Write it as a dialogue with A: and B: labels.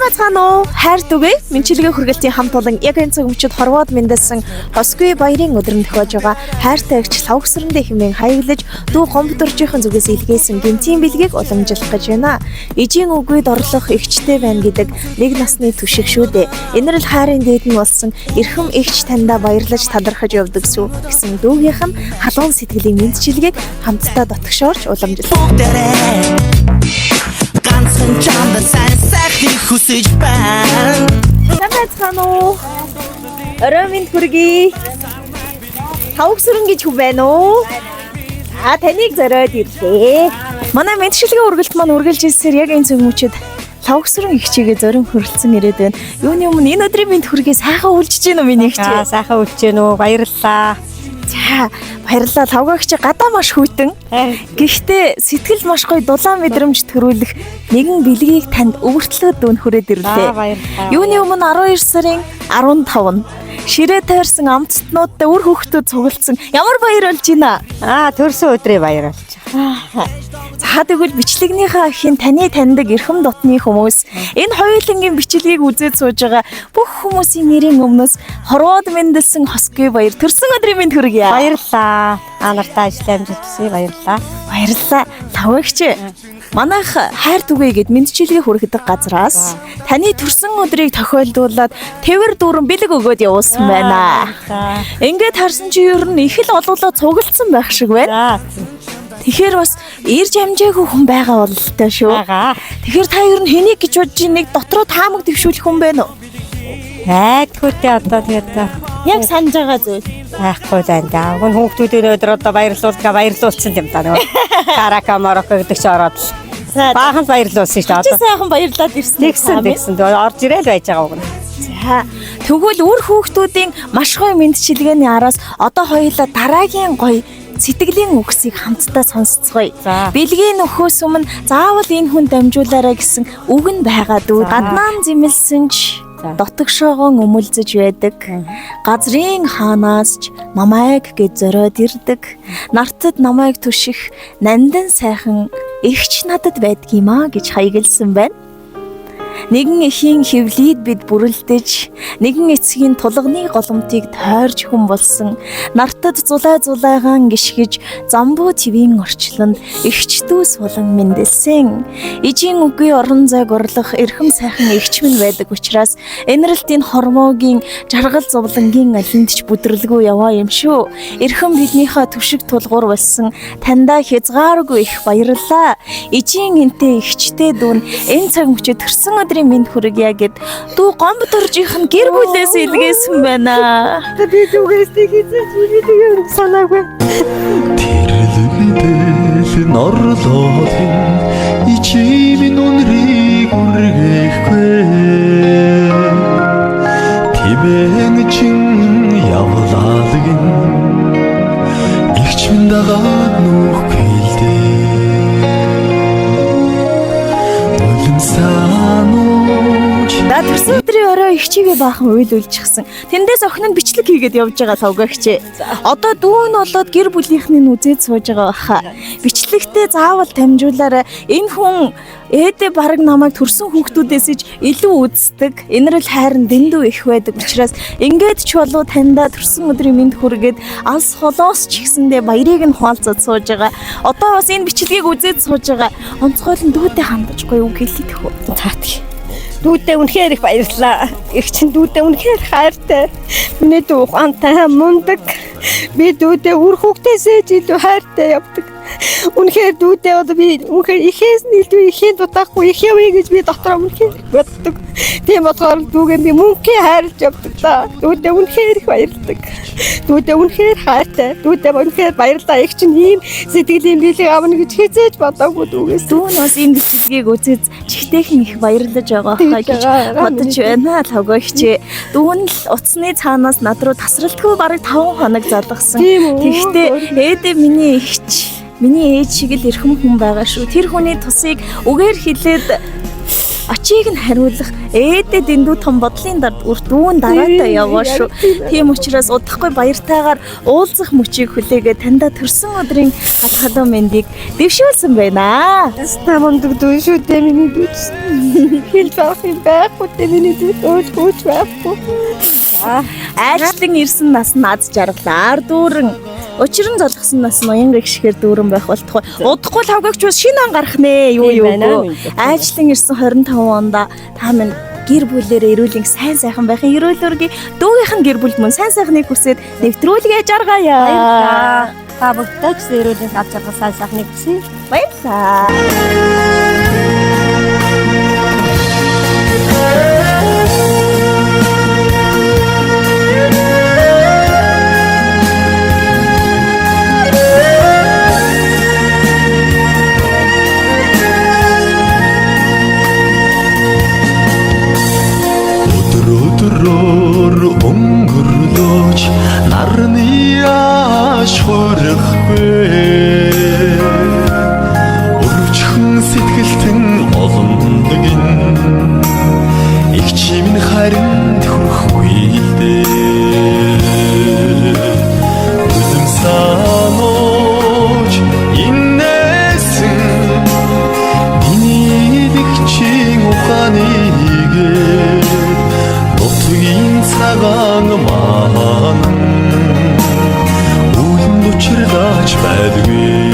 A: Сайн байцгаана уу? Хайр түгээ. Мэнчилгээ хүргэлтийн хамт олон яг энэ цаг мөчид хорвоод мэндэлсэн хосгүй баярын өдөр нь тохиож байгаа хайртай эгч лавгсрэндээ хэмээн хаяглаж дүү гомбдоржийнхан зүгээс илгээсэн гэнтийн бэлгийг уламжлах гэж байна. Ижийн үгүйд орлох эгчтэй байна гэдэг нэг насны түшиг шүү дээ. Энэрл хайрын дээд нь болсон эрхэм эгч таньда баярлаж талархаж явдаг шүү гэсэн дүүгийнх нь халуун сэтгэлийн мэндчилгээг хамтдаа дотгошоорч уламжлах.
B: Бүгдээрээ ганцхан чамд сайн сайхныг хүсэж байна.
A: Сайн байцгаана уу? Орой минь хүргэе. Тавгсрэн гэж хүн байна уу? А таныг зориод ирлээ. Манай мэдшилгээ үргэлт маань үргэлж ирсээр яг энэ цаг мөчид лавгсрэн их чигээ зорин хөрөлцөн ирээд байна. Юуны өмнө энэ өдрийн мэнд хүргээ сайхан үлжиж гин үү миний их чи?
C: Аа, сайхан үлж гэнэ үү? Баярлалаа.
A: За баярлалаа. Лавгагч гадаа маш хүйтэн. Гэхдээ сэтгэл маш гоё дулаан мэдрэмж төрүүлэх нэгэн бэлгийг танд өвөртлөө дүүн хүрээд ирлээ.
C: Аа, баярлалаа.
A: Юуны өмнө 12 сарын 15-нд ширээ тойрсон амттнуудтай үр хүүхдүүд цугалцсан. Ямар баяр болж байна?
C: Аа, төрсөн өдрийн баяр болж байгаа.
A: За тэгвэл бичлэгнийхээ ахийн таны таньдаг эрхэм дотны хүмүүс энэ хоёулангийн бичлэгийг үзээд сууж байгаа бүх хүмүүсийн нэрийн өмнөөс хорвоод мэндэлсэн хосгүй баяр төрсөн өдрийн мэнд хүргье.
C: Баярлалаа. Аа, нартай ажил амжилт хүсье. Баярлалаа.
A: Баярлалаа. Лавагч. Манайх хайр түгээ гэд мэндчилгээ хүргэдэг газраас таны төрсөн өдрийг тохиолдуулаад тэвэр дүүрэн бэлэг өгөөд явуулсан байна.
C: За.
A: Ингээд харсан чи ер нь их л олуулаа цугалцсан байх шиг байна.
C: За.
A: Тэгэхээр бас ирж амжаагүй хүн байгаа бололтой шүү.
C: Байгаа.
A: Тэгэхээр та ер нь хэнийг гэж бодож нэг дотроо таамаг дэвшүүлэх хүн байна уу?
C: Айдгүйтэй одоо тэгээд
A: Яг санаж байгаа зүйл.
C: байхгүй л байна да. Уг нь хүүхдүүдийн өдөр одоо баярлуулгаа баярлуулсан юм да нөгөө. Карака Марокко гэдэг чи ороод л.
A: За
C: Баахан л баярлуулсан шүү дээ
A: чи
C: одоо.
A: сайхан баярлаад ирсэн.
C: Тэгсэн тэгсэн. Тэгээд орж ирээл байж байгаа уг нь.
A: За тэгвэл үр хүүхдүүдийн маш гоё мэндчилгээний араас одоо хоёулаа дараагийн гоё сэтгэлийн үгсийг хамтдаа сонсцгоё.
C: За.
A: Бэлгийн нөхөөс өмнө заавал энэ хүн дамжуулаарай гэсэн үг нь байгаа дүү.
C: За.
A: Гаднаан зэмлсэн ч
C: За.
A: дотогшоогон өмөлзөж байдаг. Газрын хаанаас ч намайг гэж зориод ирдэг. Нартад намайг түших нандин сайхан эгч надад байдгиймаа гэж хаягласан байна. Нэгэн эхийн хөвлийд бид бүрэлдэж, нэгэн эцгийн тулганы голомтыг тойрж хүн болсон. Нартад зулай зулайгаан гიშгэж, замбуу твийн орчлонд эгч дүү сулан мэндэлсэн. Ижийн үгүй орон зайг орлох эрхэм сайхан эгч минь байдаг учраас энэрэлтийн хормоогийн жаргал зовлонгийн алинд ч бүдрэлгүй яваа юм шүү. Эрхэм биднийхээ түшиг тулгуур болсон таньда хязгааргүй их баярлалаа. Ижийн энтэй эгчтэй дүүн энэ цаг мөчид төрсөн өдрийн мэнд хүргье гэд дүү гомбдоржийнх нь гэр бүлээс илгээсэн байна.
C: Би зүгээс нэг хийсэн чи би тийм санаагүй.
D: Тэрлэгдэл норлоолын ичимэн үнрийг үргэхгүй Тимэн чин явлалгин Игч минь дагаад нүх хэлдэ Нулимсаанууч
A: За төрсөн өдрийн орой эгчийгээ баахан уйл уйлчихсан. Тэндээс охин нь бичлэг хийгээд явж байгаа лавгагч. Одоо дүү нь болоод гэр бүлийнхний нь үзээд сууж байгаа баха. Бичлэгтээ заавал дамжуулаарай. Энэ хүн ээдээ бараг намайг төрсөн хүүхдүүдээс ч илүү үздэг. Энэрэл хайр нь дэндүү их байдаг учраас ингээд ч болов таньда төрсөн өдрийн мэнд хүргээд алс холоос ч гэсэндээ баярыг нь хуваалцаад сууж байгаа. Одоо бас энэ бичлэгийг үзээд сууж байгаа. Онцгойлон дүүтэй хандаж гоё үг хэлээд хөө.
C: Таатах. Дүүдээ үнэхээр их баярлалаа. Их чин дүүдээ үнэхээр хайртай. Миний дүү ухаантай мундаг. Би дүүдээ үр хүүхдээсээ ч илүү хайртай явдаг. Үнэхээр дүүдээ одоо би үнэхээр ихээс нь илүү ихийн дутаахгүй их явъя гэж би дотроо үнэхээр их боддог. Тийм болохоор дүүгээ би мөнхийн хайрлаж явдаг та. Дүүдээ үнэхээр их баярлдаг. Дүүдээ үнэхээр хайртай. Дүүдээ үнэхээр баярлалаа. Их чин ийм сэтгэлийн бэлэг авна гэж хизээж бодоогүй дүүгээс.
A: Дүү нь бас энэ бичлэгийг үзээд чихтэйхэн их баярлаж байгаа хаа гэж бодож байна лавгагч. Дүү нь л утасны цаанаас над руу тасралтгүй бараг 5 хоног залгасан.
C: Тийм үү?
A: Тэгэхдээ ээдээ миний эгч миний ээж шиг л эрхэм хүн байгаа шүү. Тэр хүний тусыг үгээр хэлээд Очийг нь хариулах ээдээ дэндүү том бодлын дард үр дүүн дараатай яваа шүү. Тийм учраас удахгүй баяртайгаар уулзах мөчийг хүлээгээ таньда төрсөн өдрийн халахалаа мэндийг дэвшүүлсэн байна.
C: Яста мундаг дүү шүү дээ миний дүү. Хэлж байх юм байхгүй дээ миний дүү. Өөл хөөж байхгүй.
A: Айлчлан ирсэн нас нь аз жаргалаар дүүрэн. Учир нь золгосон нас нь уян гэгшгээр дүүрэн байх болтугай. Удахгүй л хавгагч бас шинэ он гарах нэ юу
C: Тийм
A: юу.
C: байна,
A: гөө. Айлчлан ирсэн 25 онд та минь гэр бүлээрээ эрүүлэн сайн сайхан байхын ерөөл өргөе. Дүүгийнх нь гэр бүл мөн сайн сайхныг хүсээд нэвтрүүлгээ жаргаая.
C: Баярлалаа. Та бүгдээ ч эрүүлийн ав жаргал сайн сайхныг хүсье.
A: Баярлалаа.
D: Өдөр өдрөөр өнгөрлөөч нарны яаш хөрөхгүй. Өрөвчхөн сэтгэлтэн олондог ин их чимэн харинд хүрхгүй л дээ. Үлэм санууч иннээсэн Миний дэгчин ухааныгээ нутгийн цагаан маань үлэнд учирлаач байдгүй.